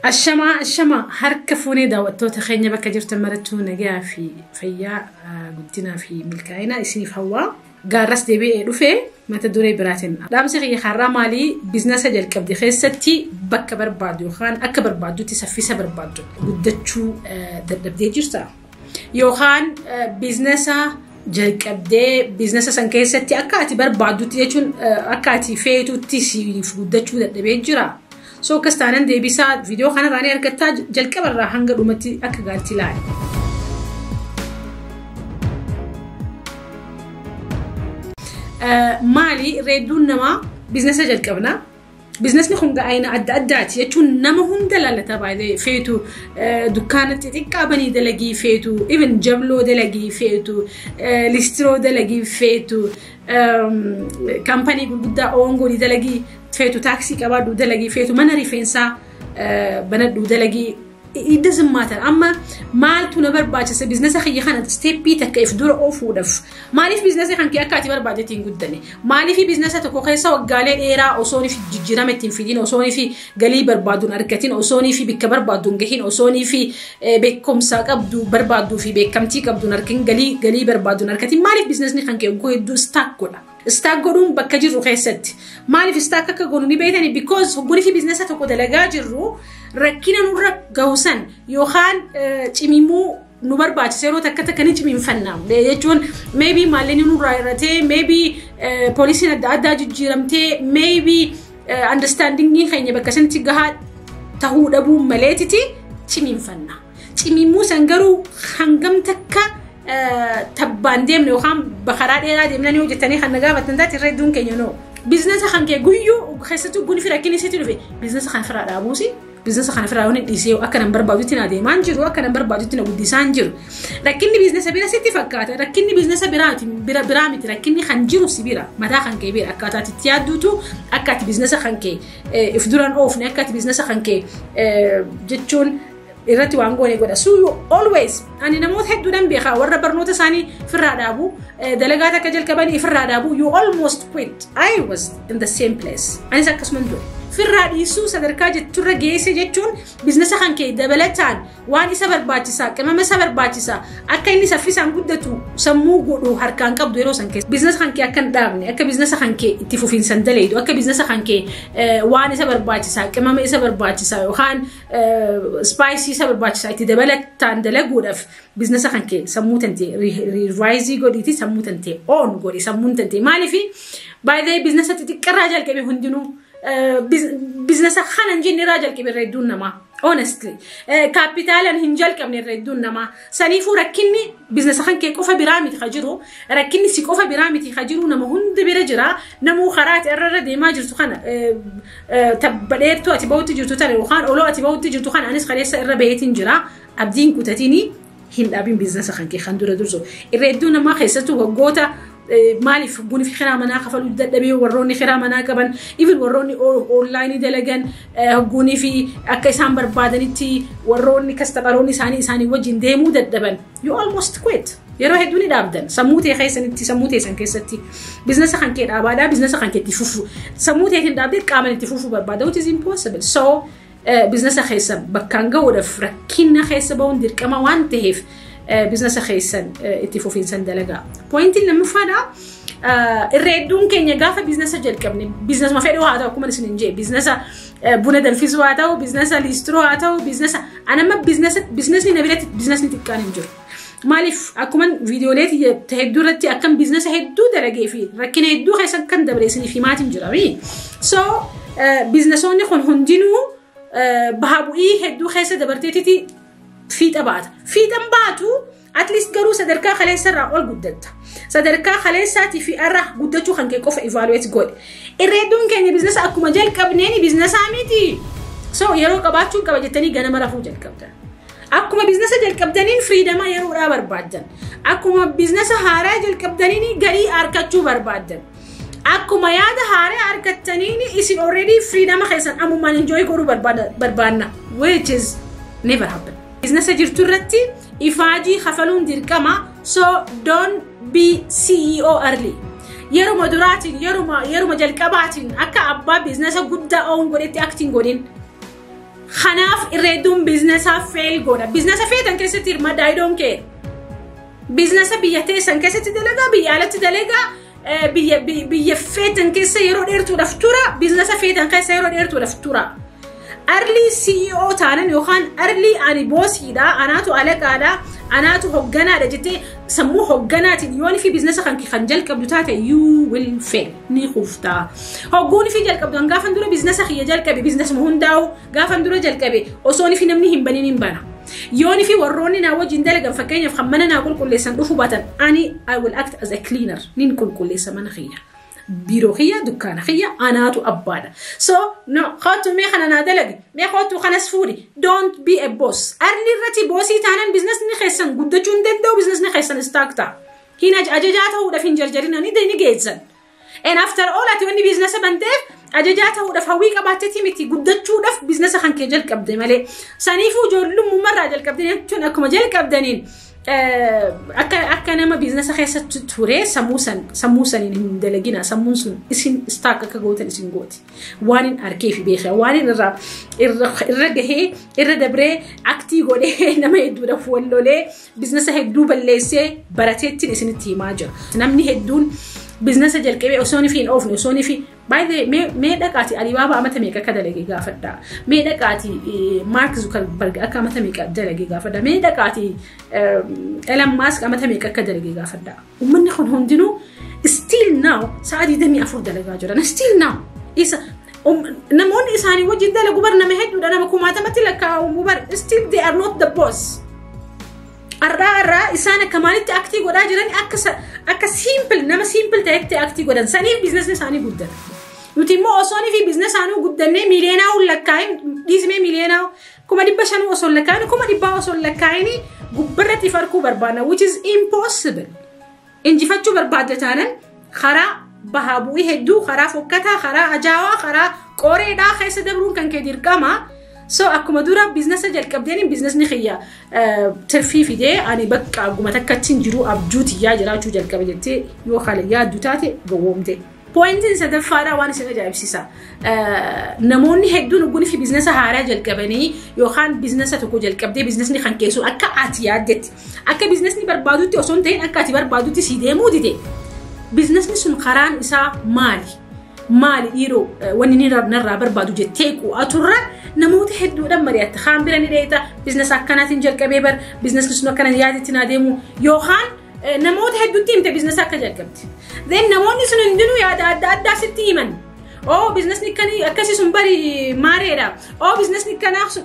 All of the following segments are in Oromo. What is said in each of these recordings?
Ashamaa ashamaa, harka fuunee daawwattoota keenya bakka jirtan marattuu nagaa fi fayyaa, guddinaa fi milkaa'ina isiniif hawwaa. Gaarras deebi'ee dhufee mata duree biraatiin. Dhaamsi kiyya har'aa maalii? Biizinasa jalqabde keessatti bakka barbaaddu yookaan akka barbaaddutti saffisa barbaaddu guddachuu dadhabdee jirta. Yookaan biizinasa jalqabdee biizinasa san keessatti akka ati barbaaddutti, jechuun akka ati feetutti siif guddachuu dadhabee jira. So akkas taanaan deebisaa viidiyoo kanarraa ni argattaa, jalqabarraa hanga dhumatti akka gaariitti ilaali. Maali, reedduun namaa biizinasa jalqabna. Biizinasni kun ga'aayina adda addaati, jechuun nama hunda laallata baay'ee. Feetu dukkaana xixiqqaa banii dalagii, feetu even jabloo dalagii, feetu listiroo dalagii, feetu kaampanii gurguddaa oongoolii dalagii, feetu taaksii qabaadhu dalagii, feetu mana rifeensaa banadhu dalagii. It doesn't matter. Amma maaltu na barbaachisa biizinasa kiyya kana step takka if dura oofuudhaaf? Maaliif biizinasa kan kee akka ati barbaadetti hin guddanne? Maaliif biizinasa tokko keessa waggaalee dheeraa osoo fi jijjiirama ittiin fidin, osoo fi galii barbaaduun argatin, osoo fi bikka barbaaduun gahin, osoo fi beekumsa qabdu barbaaduu fi beekamtii qabduun argatin, galii barbaaduun argatin, maaliif biizinasni kan kee hogguu hedduu stuck godha? Stuck godhuun bakka jirru keessatti. Maaliif stuck akka godhu ni beektani? Because hoggunii fi biizinasa tokko dalagaa jirru rakkina nurra gahusan yookaan cimimuu nu barbaachisa, yeroo takka takka ni cimiinfanna. Jechuun maybe maallaqni nurraa hir'atee, maybe poolisiin adda addaa jijjiiramtee, maybe understandingiin keenya bakka sanitti gahaa tahuu dhabuu maleetiti cimiinfanna. Cimimuu san garuu hangam takka tabbaan deemne yookaan karaa dheeraa deemnanii hojjetanii kan na gaafatan taate, irra hedduun keenya noo. Biizinasa kan kee guyyuu keessattuu guni fi rakkinni isitti dhufe biizinasa kan firaa dhaabuusi. Biizinasa kana firaa yoon dhiisee akka nan barbaadutti na deemaa hin jiru, akka nan barbaadutti na guddisaa hin jiru. Rakkinni biizinasa bira sitti fakkaata. Rakkinni biizinasa biraati biraa miti, rakkinni kan jiru si bira, mataa kan kee bira, akkaataa itti yaadduutu akka ati biizinasa kan kee if duraan oofne, akka ati biizinasa kan kee jechuun irratti waan goone godha. So always ani namoota hedduudhaan beekaa warra barnoota isaanii firraa dhaabu, dalagaa takka jalqabanii firraa dhaabu, you almost quit. I was in the same place. Anis akkasuman ture. Firraa dhiisuu sadarkaa jetturra geesse, jechuun biizinasa kan kee dabalataan waan isa barbaachisaa, qimama isa barbaachisaa, akka inni saffisaan guddatu sammuu godhu harkaan qabdu yeroo san keessa. Biizinasa kan kee akka hin dhaabne, akka biizinasa kan kee itti fufiinsan daleedu, akka biizinasa kan kee waan isa barbaachisaa, qimama isa barbaachisaa yookaan spice isa barbaachisaa itti dabalataan dalaguudhaaf biizinasa kan kee sammuu tantee revise godhiiti, sammuu tantee on godhi, sammuun tantee. Maaliifi baay'ee biizinasa xixiqqarraa jalqabe hundinuu, biizinasa kana hin jenne irraa jalqabe irra hedduun namaa. Honestly, kaapitaalaan hin jalqabne irra hedduun namaa. Saniifuu rakkinni biizinasa kan kee qofa biraa miti ka jiru, rakkinni si qofa biraa miti ka jiru, nama hunda bira jira. Namuu karaa ati irra deemaa jirtu kana, tabba dheertuu ati bahutti jirtu tana yookaan oloo ati bahutti jirtu kana anis kaleessa irra baheetiin jira. Abdiin kutatinii hin dhaabin biizinasa kan kee kan dura dursu. Irra hedduu namaa keessattuu waggoota maaliif guni fi kiraa manaa kafaluu dadhabee, warroonni kiraa manaa qaban, even warroonni online dalagan, gunii fi akka isaan barbaadanitti warroonni customeroonni isaanii isaanii wajjin deemuu dadhaban, you almost quit. Yeroo hedduu ni dhaabdan sammuu ta'e keessanitti, sammuu teessan keessatti biizinasa kan kee dhaabaadhaa, biizinasa kan kee itti fufu sammuu ta'e dhaabdee qaaman itti fufuu barbaada, which is impossible. So biizinasa keessan bakkaan gahuudhaaf rakkina keessa bahuun dirqama waan ta'eef biizinasa keessan itti fufiinsan dalagaa. Pointiin lammaffaadha. Irra hedduun keenya gaafa biizinasa jalqabne, biizinasuma fedhuu haa ta'u, akkuma isin hin jee, biizinasa buna danfisuu haa ta'u, biizinasa liistiroo haa ta'u, biizinasa anamma biizinasni na biratti biizinasni xiqqaan hin jiru. Maaliif akkuma viidiyoolee hedduu irratti akkam biizinasa hedduu dalagee fi rakkina hedduu keessa kan dabre isiniif himaatiin jira. So biizinasoonni kun hundinuu baha bu'ii hedduu keessa dabarteetiti fiixa baata. Fiixan baatu at least garuu sadarkaa kaleessarraa ol guddatta. Sadarkaa kaleessaatii fi irra guddachuu kan kee qofa evaluate godhe. Irra hedduun keenya biizinasa akkuma jalqabneeni biizinasaa miti. So yeroo qabaachuun qaba jettanii ganama rafuu jalqabdan. Akkuma biizinasa jalqabdaniin freedom yeroodhaa barbaaddan. Akkuma biizinasa haaraa jalqabdaniin galii argachuu barbaaddan. Akkuma yaada haaraa argattaniin isin already freedom keessan ammumaan enjoy godhuu barbaanna. Which is never happen. Biizinasa jirtu irratti ifaajii kafaluun dirqama. So don't be CEO early. Yeruma duraatiin, yeruma jalqabaatiin akka abbaa biizinasa guddaa own godhetti acting godhin. Kanaaf irra hedduun business fail godha. Business feetan keessatti hirmaadhaa, I don't care. Business biyya teessan keessatti dalagaa, biyya alatti dalagaa, biyya feetan keessa yeroo dheertuudhaaf tura, business feetan keessa yeroo dheertuudhaaf tura. Early CEO taanan yookaan early ani bossiidha, anaatu alaqaadha, anaatu hogganaadha jettee sammuu hogganaatiin yoon fi business kan jalqabdu taate, you will fail, ni kuftaa. Hogguun fi jalqabdu, gaafan dura business kiyya jalqabe, businessuma hundaa'u gaafan dura jalqabe, osoo fi namni hin baniin hin bana. Yoon fi warroonni naa wajjin dalagan, fakkeenyaaf kan mana naa qulqulleessan dhufuu baatan, ani I will act as a cleaner, nin qulqulleessa mana kiyya. Biiroo kiyya, dukkaana kiyya, anaatu abbaadha. So, no, kootu mee kana naa dalagi, mee kootu kanas fuudhi. Don't be a boss. Early irratti bossii taanan businessni keessan guddachuu hin danda'u, businessni keessan stuck ta'a. Hin ajajaa ta'uudhaaf hin jarjarina, ni geessan. And after all, ati wanni business banteef ajajaa ta'uudhaaf hawwii qabaatteeti miti, guddachuudhaaf business kan kee jalqabde malee. Saniifuu ijoollummaa jalqabdeen jechuun akkuma jalqabdaniin akka nama business keessatti ture sammuu saniin hin dalagina. Sammuun sun isin stuck akka gootan isin gooti. Waan hin arkee fi beekee, waan hin irra gahee, irra dabree, aktii godhee, nama hedduudhaaf wallolee, business hedduu balleessee barateettiin isinitti himaa jira. Namni hedduun business jalqabee osoo fi hin oofne, osoo fi baay'ee. Mee dhaqaati Alibaba amata meeqa akka dalage gaafadha. Mee dhaqaati Mark Zuckerberg akka amata meeqa dalage gaafadha. Mee dhaqaati Elon Musk amata meeqa akka dalage gaafadha. Uummanni kun hundinuu still now sa'a 24 dalagaa jiran, still now. Isa namoonni isaanii wajjin dalagu bar nama hedduudha, nama kumaatamatti lakkaa'amu bar, still they are not the boss. Har'aa isaan akka maalitti actii godhaa jiran? Akka simple nama simple ta'etti actii godhan. Saniif businessni isaanii guddata. Nuti immoo osoo fi business isaanii guddannee miiliyoonaa hin lakkaa'in, dhiismee miiliyoonaa 500,000 osoo hin lakkaa'in, 100,000 osoo hin lakkaa'in gubbarratti farkuu barbaadna, which is impossible. Injifachuu barbaadda taanan karaa bahaa bu'ii hedduu, karaa fokkataa, karaa ajaa'aa, karaa qoreedhaa keessa dabruun kan kee dirqama. So akkuma dura business jalqabdeen businessni kiyya tirfii fidee ani bakka guma takkatti hin jiru abjuu tiyyaa jiraachuu jalqabe jettee yoo haala yaaddu taate, gowwoomte. Pointiin sadaffaadhaa waan isin ajaa'ibsiisa. Namoonni hedduun ogguun fi business haaraa jalqabanii yookaan business tokko jalqabdee businessni kan keessu akka ati yaaddetti, akka businessni barbaadutti osoo hin ta'in akka ati barbaadutti si deemuu dide. Businessni sun karaan isaa maali? Maali dhiiroo wanni inni narraa barbaadu jettee qu'aturra namoota hedduudhaan mari'atta. Kaan bira ni dheeta, business akkanaatiin jalqabee bar businessni sun akkana yaadetti naa deemu, yookaan namoota hedduutti himte business akka jalqabde. Then namoonni sun hundinuu yaada adda addaa sitti himan. Oh, businessni akkasii sun bari maareedha. Oh, businessni kanaaf sun,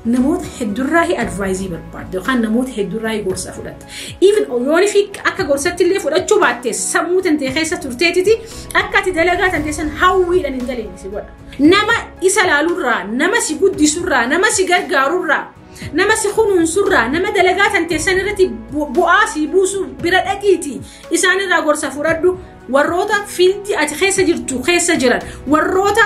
namoota hedduurraa adviceii barbaadde yookaan namoota hedduurraa gorsa fudhatte. Even yoon fi akka gorsatti illee fudhachuu baatte, sammuu tantee keessa turteetiti akka ati dalagaa tantee san hawwiidhaan hin dalagne si godha. Nama isa laalurraa, nama si guddisurraa, nama si gargaarurraa, nama si kunuunsurraa, nama dalagaa tantee san irratti bu'aa si buusu bira dhaqiiti isaan irraa gorsa fudhadhu. Warroota fieldii ati keessa jirtu keessa jiran, warroota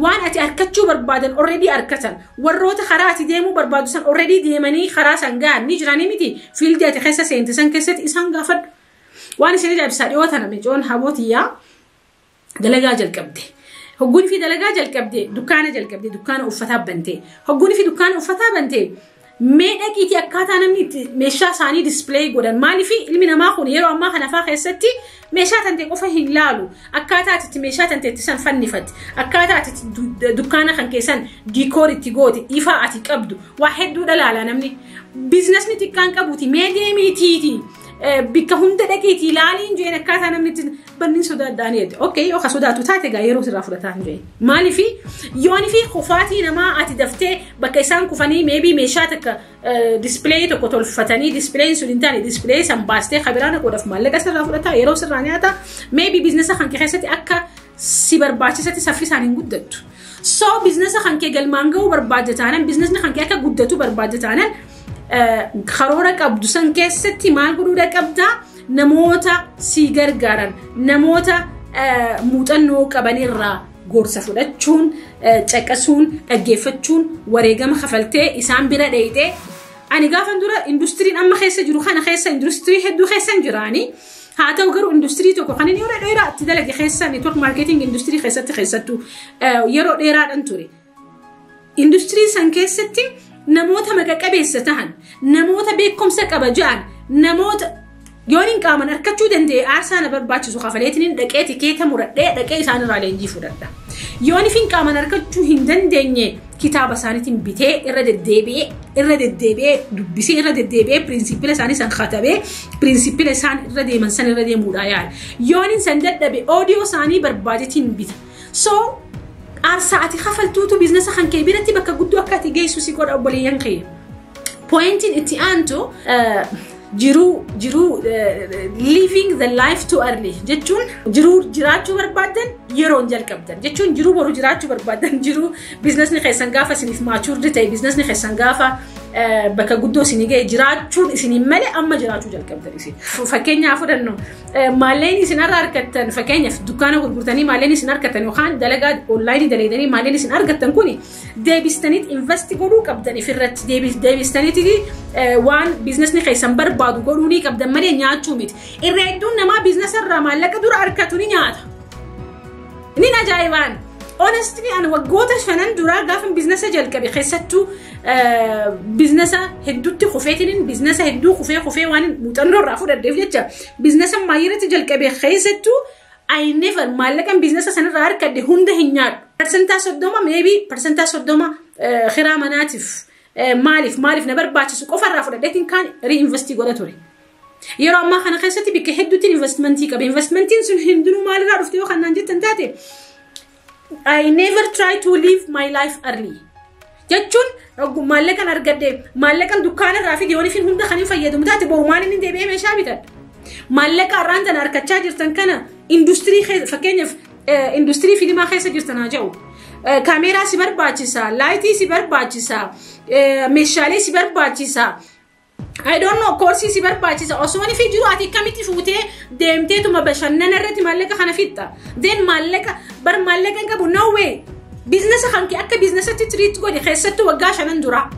waan ati harkachuu barbaadan already harkatan, warroota karaa ati deemuu barbaadu san already deemanii karaa san gahan ni jiranii miti, fieldii ati keessa seente san keessatti isaan gaafadhu. Waan isin ajaa'ibsaa, dhiyoo tana micoon habootiyyaa dalagaa jalqabde. Hogguun fi dalagaa jalqabde, dukkaana jalqabde, dukkaana uffataa bantee. Hogguun fi dukkaana uffataa bantee, mee dhaqiitii akkaataa namni itti meeshaa isaanii display godhan. Maaliif? Ilmi namaa kun yeroo ammaa kana faa keessatti meeshaa tantee qofa hin laalu. Akkaataa ati itti meeshaa tantee itti san fannifatti, akkaataa ati itti dukkaana kan keessan decor itti goote, ifaa ati qabdu, waa hedduudha laala namni. Businessni xiqqaan qabuuti mee deemiitiiti bikka hunda dhaqiitii ilaaliin jeen akkaataa namni itti bannin sodaadhaan jedhe. Okay, yoo ka sodaatu taate gaa yeroo sirraa fudhataa hin jeen. Maaliif? Yooni fi kufaatii namaa ati daftee bakka isaan kufanii, maybe meeshaa takka display tokko tolfatanii displayin sun hin taane, display san baastee kabiraa naquudhaaf maallaqa sirraa fudhataa, yeroo sirraa nyaata, maybe business kan kee keessatti akka si barbaachisatti saffisaan hin guddattu. So business kan kee galmaan ga'uu barbaadde taanaan, businessni kan kee akka guddatu barbaadde taanaan, karoora qabdu san keessatti maal godhuudha qabdaa? Namoota si gargaaran, namoota muuxannoo qabanirraa gorsa fudhachuun, caqasuun, dhaggeeffachuun, wareegama kafaltee isaan bira dheeyxee. Ani gaafan dura industryn amma keessa jiru kana keessa industirii hedduu keessa hin jiraanii. Haa ta'u garuu industirii tokko kan inni yeroo dheeraa itti dalage keessa, network marketing industirii keessatti, keessattuu yeroo dheeraadhaan ture. Industirii san keessatti namoota maqa qabeessa tahan, namoota beekumsa qaba ja'an, namoota yoon hin qaaman harkachuu danda'e aarsaa na barbaachisu kafaleetiin dhaqee tikeeta muradhee dhaqee isaanirraa leenjii fudhadha. Yoon hin qaaman harkachuu hin dandeenye, kitaaba isaaniitiin bitee irra deddeebi'ee dubbisee, irra deddeebi'ee principle isaanii san katabee, principle isaan irra deeman san irra deemuudha yaala. Yoon hin san dadhabe, audio isaanii barbaadetiin bita. So aarsaa ati kafaltuutu biizinasa kan kee biratti bakka guddoo akka ati geessu si godha, obboleeyyan kee. Pointiin itti aantu jiruu living the life too early jechuun jiruu jiraachuu barbaaddan yeroon jalqabdan jechuun, jiruu boru jiraachuu barbaaddan, jiruu biizinasni keessan gaafa isiniif matured ta'e, biizinasni keessan gaafa bakka guddoo isinii ga'e jiraachuun isiniin malee amma jiraachuu jalqabdan isin. Fakkeenyaaf fudhannu, maalleen isin har'a argattan, fakkeenyaaf dukkaana gurgurtanii maalleen isin argattan yookaan dalagaa onlaayinii dalaydanii maalleen isin argattan kuni deebistaniit invest godhuu qabdan ifirratti, deebistaniiti waan biizinasni keessan barbaadu godhuu ni qabdan malee nyaachuu miti. Irra hedduun namaa biizinasa irraa maallaqa dura argatu ni nyaata. Inni ajaa'ibaan. Honestly, ani waggoota 5 duraa gaafa biizinasa jalqabe, keessattuu biizinasa hedduutti kufeetiin, biizinasa hedduu kufee kufee waan muuxannoo irraa fudhadheef jecha, biizinasa maayirratti jalqabe keessattuu I never maallaqan biizinasa sanarraa argadhe hunda hin nyaadhu. 30%, maybe 30% kiraa manaatiif, maaliif maaliif na barbaachisu qofarraa fudhadheetiin kaan reinvest godha ture. Yeroo ammaa kana keessatti bakka hedduutti investmentii qaba. Investmentiin sun hundinuu maalirraa dhufte yoo kanaan jettan taate, I never try to live my life early. Jechuun maallaqan argadhe, maallaqan dukkaana irraa fide yoon ifin hunda kan hin fayyadamu taate, boru maal inni deebi'ee meeshaa bitadha. Maallaqa har'aan tana argachaa jirtan kana industirii, fakkeenyaaf industirii fiilmaa keessa jirtan haa jedhu. Kaameeraa si barbaachisa, lightii si barbaachisa, meeshaalee si barbaachisa. I don't know, koorsii si barbaachisa. Osoo fi jiru ati akkamitti fuutee deemteetuma bashannana irratti maallaqa kana fixxa? Then maallaqa bar maallaqa hin qabu, no way. Biizinasa kan kee akka biizinasatti treat godhi, keessattuu waggaa 5 duraa.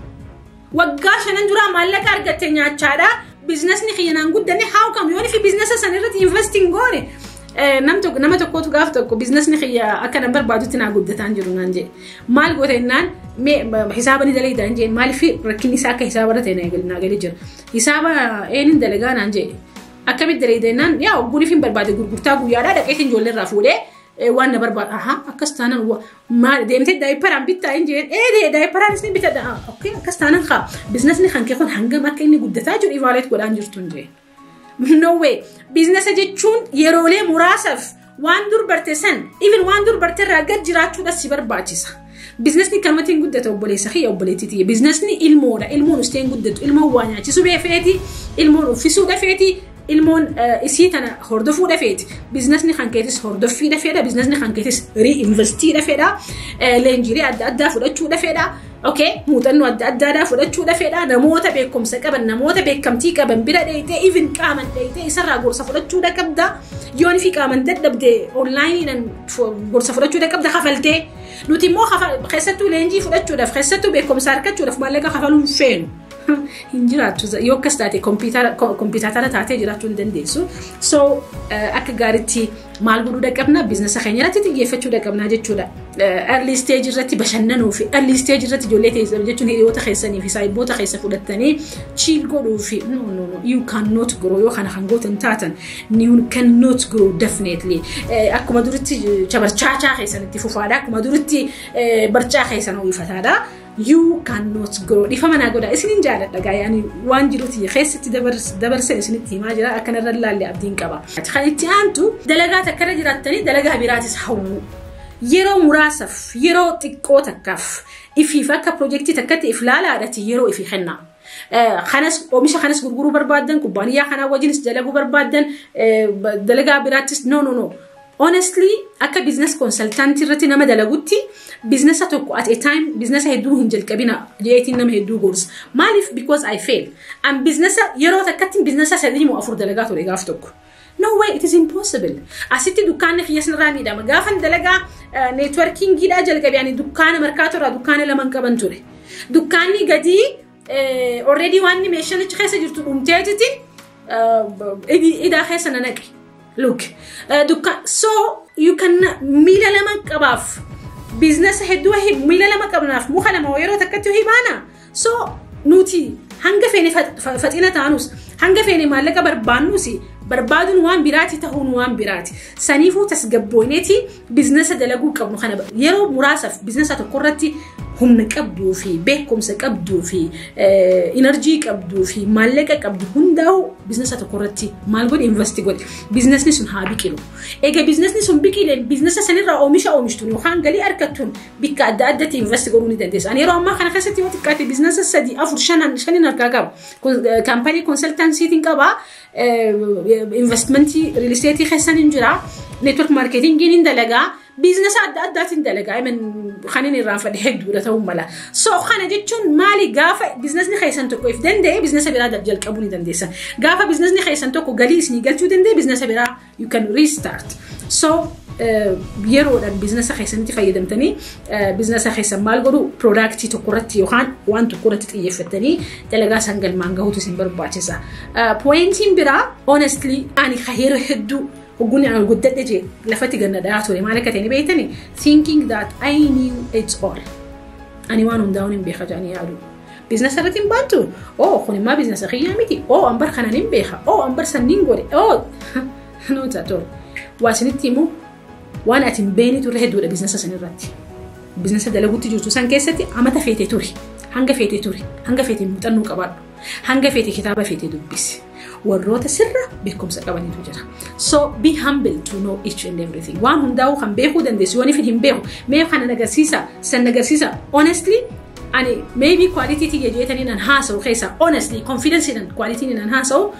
Waggaa 5 duraa maallaqa argatte nyaachaadha. Biizinasni kiyyanaan guddanne, how come yoon fi biizinasa san irratti investing goone? Nama tokkotu gaaf tokko biizinasni kiyya akka nan barbaadutti naa guddataan jiru naan jedhe. Maal goota jennaan, hisaaba ni dalagaa jeen. Maaliif rakkinni isaa akka hisaaba irra ta'e naa galee jira. Hisaaba eenyuun dalagaa naan jedhe. Akkamitti dalagaa jennaan, yaa ogguun hin barbaade gurgurtaa guyyaadhaa dhaqeetiin ijoollee irraa fuudhee waan na barbaadu. Aha, akkas taanaan maal deemtee diaperaan bittaa hin jeen? Ee, diaperaan isin bitadha. Okay, akkas taanaan haa biizinasni kan kee kun hangam akka inni guddataa jiru evaluate godhaan jirtu hin jeen. No way. Biizinasa jechuun yeroolee muraasaaf waan dur barte san, even waan dur barte irraa gad jiraachuudhaas si barbaachisa. Biizinasni kanumatti hin guddatu, obboleessa kiyya, obboleettii. Biizinasni ilmoodha. Ilmoon ustee hin guddatu. Ilmoon waa nyaachisuu feeti. Ilmoon uffisuu feeti. Ilmoon isii tana hordofuu feeti. Biizinasni kan keetis hordoffii fedha. Biizinasni kan keetis reinvestii fedha. Leenjiilee adda addaa fudhachuu fedha. Okay, muuxannoo adda addaadhaa fudhachuu fedha. Namoota beekumsa qaban, namoota beekamtii qaban bira dheeyitee, even qaaman dheeyitee isarraa gorsa fudhachuu qabda. Yoon fi qaaman dadhabde, onlaayiniidhaan gorsa fudhachuu qabda kafaltee. Nuti immoo keessattuu leenjii fudhachuudhaaf, keessattuu beekumsa argachuudhaaf maallaqa kafaluun feenu. Hin jiraattu yoo akkas taate, kompiitara taatee jiraachuu hin dandeessu. So akka gaariitti maal godhuu qabna? Biizinasa keenya irratti xiyyeeffachuu qabna jechuudha. Early stage irratti bashannanuu fi early stage irratti ijoollee teessan jechuun hiriyoota keessanii fi saayiboota keessa fudhattanii chill godhuu fi, no, no, no, you cannot grow. Yoo kana kan gootan taatan, you cannot grow definitely. Akkuma duritti chabarchaachaa keessan itti fufaadha, akkuma duritti barcaa keessan uwwifataadha. You cannot grow. Dhiifama naa godha, isinin jaaladha gaa, yaani waan jiruti keessatti dabarsan isinitti himaa jira, akkanarra laalle abdiin qaba. Kan itti aantu, dalagaa takkarra jiraattanii dalagaa biraatis hawwu. Yeroo muraasaaf, yeroo xiqqoo takkaaf, ifiif akka piroojeektii takkatti if laalaadhati yeroo ifii kenna. Kanas oomisha kanas gurguruu barbaaddan, kubbaaniyyaa kanaa wajjinis dalaguu barbaaddan, dalagaa biraattis, no, no, no. Honestly, akka business consultant irratti nama dalagutti, businessa tokko at a time, businessa hedduu hin jalqabina jeetiin nama hedduu gorsa. Maaliif? Because I fail. An businessa yeroo takkatti businessa sadii moo afur dalagaa ture gaaf tokko. No way, it is impossible. Asitti dukkaanni kiyya sinirraa miidhama. Gaafan dalagaa networkingiidhaa jalqabe, ani dukkaana markaatoo irraa dukkaana lama qaban ture. Dukkaanni gadii already waan meeshaan achi keessa jirtu dhumteetiti idaa keessa na naqe. Look, dukkaan so you can miila lama qabaaf Business hedduu miila lama qabnaaf muka lama yeroo takkatti hibaana. So nuti hanga feene faxina taanus, hanga feene maallaqa barbaannus, barbaaduun waan biraati, ta'uun waan biraati. Saniifuu tasgabbooneeti business dalaguu qabnu kana yeroo muraasaaf business tokko irratti humna qabduu fi beekumsa qabduu fi energy qabduu fi maallaqa qabdu hundaa'u business tokko irratti maal godhi? Invest godhi. Businessni sun haa biqilu. Egaa businessni sun biqileen business sanirraa oomisha oomishtuun yookaan galii argattuun bikka adda addatti invest godhuu ni dandeessa. Ani yeroo ammaa kana keessatti yoo xiqqaate business sadii, afur, shanin harkaa qaba. Company consultancyitiin qaba. Investmentii real estateii keessan hin jira. Network marketingiin hin dalagaa. Business adda addaatiin dalagaa. Kan inni irraanfadhe hedduudha ta'uu mala. So kana jechuun maali? Gaafa businessni keessan tokko if danda'e, business biraa jalqabuu ni dandeessan. Gaafa businessni keessan tokko galii isinii galchuu danda'e, business biraa you can restart. So yeroodhaan business keessanitti fayyadamtanii, business keessan maal godhu, productii tokko irratti yookaan waan tokko irratti xiyyeeffattanii dalagaa san galmaan gahuutu isin barbaachisa. Pointiin biraa, honestly, ani yeroo hedduu hoggunni ani guddadhe jee lafatti ganna dhayaa ture maal akka ta'e ni beektani? Thinking that I knew it all. Ani waan hundaa'uun hin beeka jedhanii yaadu. Business irratti hin baantu. Oh, kun immoo business kiyyaa miti. Oh, an bar kanan hin beeka. Oh, an bar sanniin godhe. Oh, not at all. Waa isinitti himu, waan ati hin beekne turre hedduudha business san irratti. Business dalaguutti jirtu san keessatti amata feete ture. Hanga feete ture. Hanga feete muuxannoo qabaadhu. Hanga feete kitaaba feete dubbisi. Warroota sirra beekumsa qabanitu jira. So be humble to know each and everything. Waan hundaa'uu kan beekuu dandeessu yoo hin beeku. Mee kana agarsiisa, san agarsiisa. Honestly, ani maybe quality tiyya jeetanii nan haasa'u keessa, honestly, confidence nan quality nan haasa'u,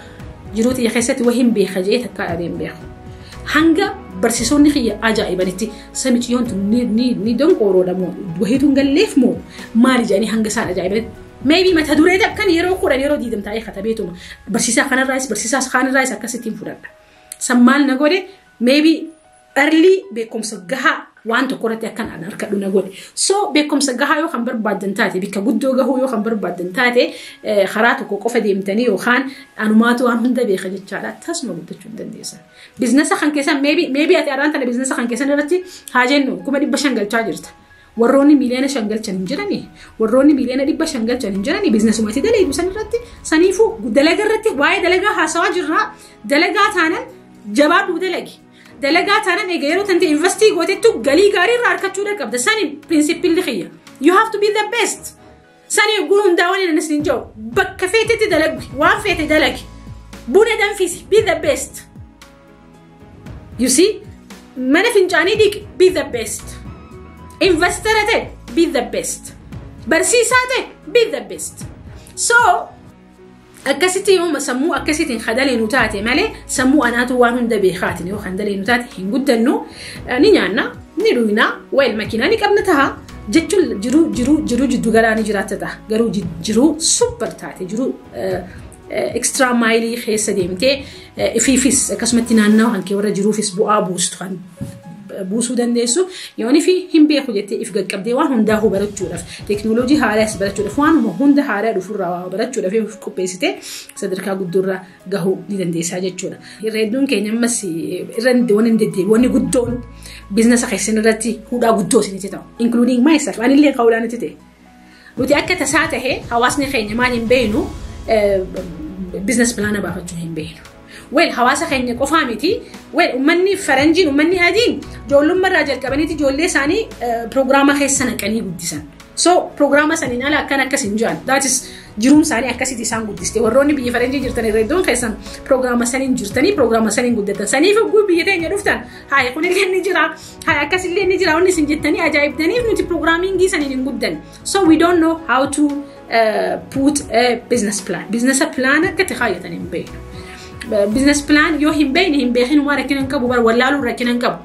jiruu tiyya keessatti waa hin beeka jee takka adeem beeku. Hanga barsiisonni kiyya ajaa'ibanitti, samiciyyoon tun ni donqooroodha moo, wahiitu hin galleef moo, maali jedhanii hanga isaan ajaa'ibanitti. Maybe mata duree akkan yeroo 10, yeroo 20 taa'ee katabeetuma barsiisaa kanarraayis, barsiisaa kanarraayis akkasittiin fudhadha. San maal na godhe? Maybe early beekumsa gahaa waan tokko irratti akkan an harkadhu na godhe. So beekumsa gahaa yoo kan barbaaddan taate, bikka guddoo gahuu yoo kan barbaaddan taate, karaa tokko qofa deemtanii yookaan anumaatu waan hunda beeka jechaadha. Tasuma guddachuu hin dandeessan. Business kan keessan, maybe ati arraan tana business kan keessan irratti haa jennu 500,000 galchaa jirta. Warroonni 5 miiliyoona galchan hin jiranii, warroonni 500 miiliyoona galchan hin jiranii businessumatti dalagu san irratti. Saniifuu dalaga irratti, waa'ee dalagaa haasawaa jirraa, dalagaa taanan jabaadhuu dalagi. Dalagaa taanan egaa yeroo tante investii gootettu galii gaarii irraa argachuu qabda. Sani principleli kiyya. You have to be the best. Sani oguu hundaa waan inni hin jiru, bakka feetetti dalagi, waan feete dalagi. Buna danfisi, be the best. You see, mana fincaanii dhiqi, be the best. Investor ta'e, be the best. Barsiisaa ta'e, be the best. So akkasitti yooma sammuu akkasitiin hadaleenu taate malee, sammuu anaatu waan hunda beekaatiin yoo hadaleenu taate hin guddannu. Ni nyaanna, ni dhuyna, well, makiinaa ni qabna taha jechuun jiruu jiddu galaa ni jiraatta taha, garuu jiruu super taate, jiruu extra mileii keessa deemtee ifiifis akkasumatti naannawa kan kee warra jiruufis bu'aa buustu kan buusuu dandeessu yooni fi hin beeku jettee if qaqqabdee waan hundaa'uu barachuudhaaf, teeknooloojii haaraas barachuudhaaf, waanuma hunda haaraa dhufurraa waa barachuudhaaf if qopheessite sadarkaa guddoorra gahuu ni dandeessaa jechuudha. Irra hedduun keenya ammas irra wanni guddoon business keessan irratti hudhaa guddoo isinitti ta'u, including myself, anillee ka'uudhaan itti ta'e. Nuti akka tasaa tahee hawaasni keenya maal hin beeknu? Business plana baafachuu hin beeknu. Well, hawaasa keenya qofaa miti. Well, uummanni faranjiin, uummanni adiin ijoollummaa irraa jalqabaniiti ijoollee isaanii piroogiraama keessa naqanii guddisan. So piroogiraama saniin ala akkan akkas hin jiran. That is jiruun isaanii akkasitti isaan guddiste. Warroonni biyya faranjii jirtan irra iddoon keessan piroogiraama saniin jirtanii, piroogiraama saniin guddatan. Saniif hogguu biyya teenya dhuftan, haaya kunillee ni jira, haaya akkasillee ni jira, wanni isin jettanii ajaa'ibdaniif nuti programmingii saniin hin guddan. So we don't know how to put a business plan. Business plan akka itti kaayyatan hin beeknu. Business plan yoo hin beekne, hin beekin waan rakkina hin qabu, bara wallaaluun rakkina hin qabu.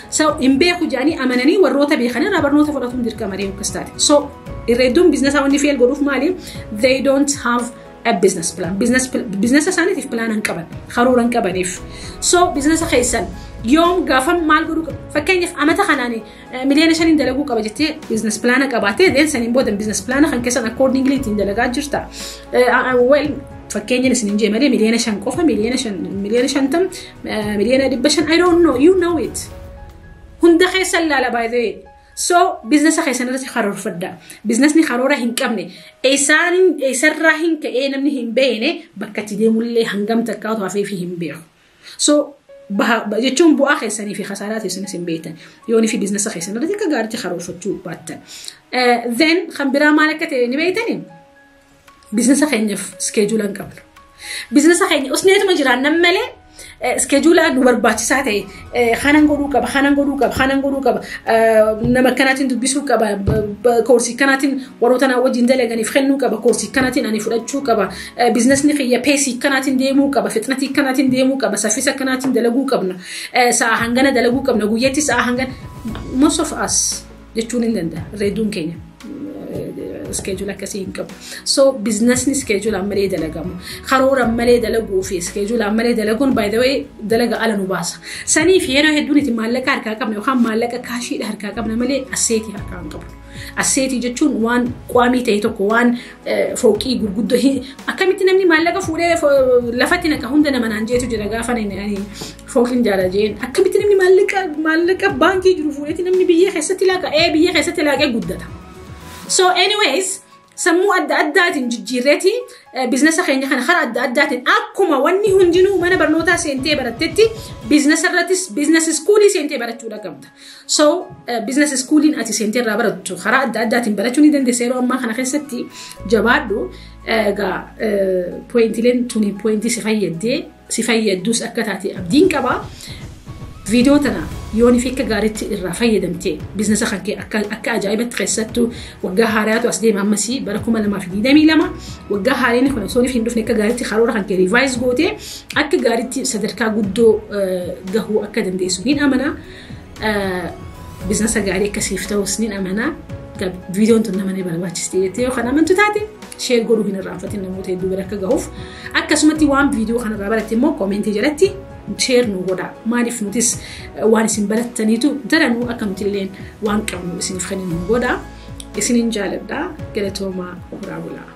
So hin beeku jedhanii amananii warroota beekan irraa barnoota fudhatuun dirqama akkas taate. So irra hedduun businessaa wanni fail godhuuf maali? They don't have a business plan. Business isaaniitiif plan hin qaban, karoora hin qabaniif. So business keessan yoom gaafa maal godhuu qaba? Fakkeenyaaf, amata kanaan 5 miiliyoona dalaguu qaba jettee business plana qabaattee, then saniin booda business plana kan keessan accordingly ittiin dalagaa jirta. Well, fakkeenyan isin hin jee malee 5 miiliyoona qofa, 5 miiliyoona, 50 miiliyoona, 500 miiliyoona, I don't know, you know it. Hunda keessan laala, by the way. So biizinasa keessan irratti karoorfadhaa. Biizinasni karoora hin qabne eessarraa hin ka'ee namni hin beekne bakka itti deemullee hangam takkaatu hafee fi hin beeku. So jechuun bu'aa keessanii fi khasaaraa teessanis hin beektan. Yoonii fi biizinasa keessan irratti akka gaariitti karoorfachuu baattan. Then kan biraa maal akka ta'e ni beektanii? Biizinasa keenyaaf schedule hin qabnu. Biizinasa keenya usneetuma jiraannan malee schedule nu barbaachisaa ta'e kanan godhuu qaba, kanan godhuu qaba, kanan godhuu qaba, nama akkanaatiin dubbisuu qaba, koorsii kanaatiin warroota naa wajjin dalaganiif kennuu qaba, koorsii kanaatiin ani fudhachuu qaba, biizinasni kiyya pace kanaatiin deemuu qaba, fixnatii kanaatiin deemuu qaba, saffisa kanaatiin dalaguu qabna, sa'a hangana dalaguu qabna, guyyatti sa'a hangana. Most of us jechuun hin danda'a, reeduun keenya schedule akkasii hin qabu. So biizinasni schedule malee dalagamu. Karoora malee dalaguu fi schedule malee dalaguun, by the way, dalaga ala nu baasa. Saniif yeroo hedduun itti maallaqa harkaa qabna yookaan maallaqa cashiidha harkaa qabna malee asset harkaa hin qabnu. Asset jechuun waan qaamii ta'e tokko, waan fooqii gurguddoo. Akkamitti namni maallaqa fuudhee lafatti naqa hunda nama naan jeetu jira gaafa ani fooqiin jaala jeen. Akkamitti namni maallaqa baankii jiru fuudheeti namni biyya keessatti laaqa biyya keessatti laaqee guddata. So anyways, sammuu adda addaatiin jijjiirreeti biizinasa keenya kana karaa adda addaatiin, akkuma wanni hundinuu mana barnootaa seentee barattetti, biizinasa irrattis business school seentee barachuudha qabda. So business schooliin ati seentee irraa barattu karaa adda addaatiin barachuu ni dandeessa yeroo ammaa kana keessatti. Jabaadhu egaa. Pointileen tuni point si fayyadee si fayyadduus akka taate abdiin qabaa. Viidiyoo tana yoon fi akka gaariitti irraa fayyadamte, biizinasa kan kee akka ajaa'ibatti, keessattuu waggaa haaraatu as deema ammasii, bara 2022, waggaa haaraan kun osoo hin dhufne akka gaariitti karoora kan kee revise gootee akka gaariitti sadarkaa guddoo gahuu akka dandeessu niin amanaa. Biizinasa gaarii akkasiif ta'us niin amanaa. Viidiyoon tun nama ni barbaachiste jettee yoo kan amantu taate, share godhuu hin irraanfatin namoota hedduu bira akka gahuuf. Akkasumatti waan viidiyoo kanarraa baratte immoo comment jalatti share nu godha. Maaliif, nutis waan isin barattaniitu daranuu akka nuti illeen waan qabnu isiniif kan nu godha. Isinin jaaladha. Galatoomaa, horaa bulaa.